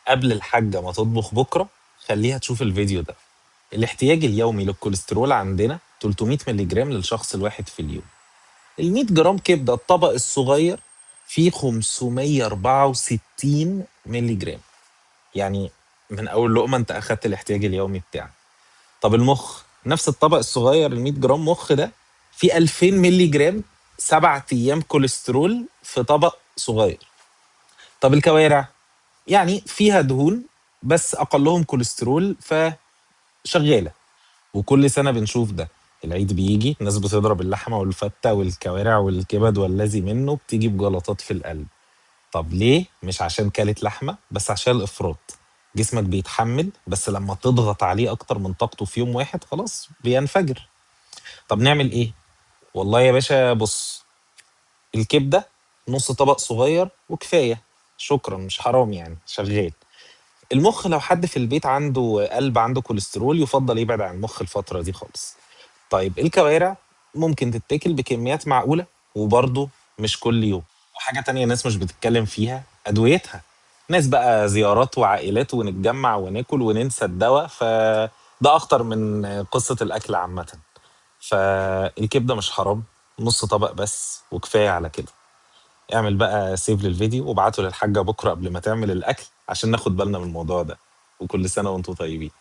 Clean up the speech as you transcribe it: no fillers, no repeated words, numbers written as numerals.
قبل الحاجة ما تطبخ بكرة، خليها تشوف الفيديو ده. الاحتياج اليومي للكوليسترول عندنا 300 مللي جرام للشخص الواحد في اليوم. ال 100 جرام كبدة الطبق الصغير فيه 564 مللي جرام. يعني من أول لقمة أنت أخدت الاحتياج اليومي بتاعك. طب المخ، نفس الطبق الصغير ال 100 جرام مخ ده فيه 2000 مللي جرام، 7 أيام كوليسترول في طبق صغير. طب الكوارع، يعني فيها دهون بس أقلهم كوليسترول فشغالة. وكل سنة بنشوف ده، العيد بييجي الناس بتضرب اللحمة والفتة والكوارع والكبد والذي منه، بتيجي بجلطات في القلب. طب ليه؟ مش عشان كلت لحمة، بس عشان الإفراط. جسمك بيتحمل، بس لما تضغط عليه أكتر من طاقته في يوم واحد خلاص بينفجر. طب نعمل إيه؟ والله يا باشا بص، الكبدة نص طبق صغير وكفاية، شكرا، مش حرام يعني، شغال. المخ لو حد في البيت عنده قلب، عنده كوليسترول، يفضل يبعد عن المخ الفترة دي خالص. طيب الكوارع ممكن تتاكل بكميات معقولة، وبرضه مش كل يوم. وحاجة تانية الناس مش بتتكلم فيها، أدويتها. ناس بقى زيارات وعائلات ونتجمع وناكل وننسى الدواء، فده أخطر من قصة الأكل عامة. فالكبدة مش حرام، نص طبق بس وكفاية على كده. اعمل بقى save للفيديو وابعته للحاجة بكرة قبل ما تعمل الأكل عشان ناخد بالنا من الموضوع ده. وكل سنة وانتم طيبين.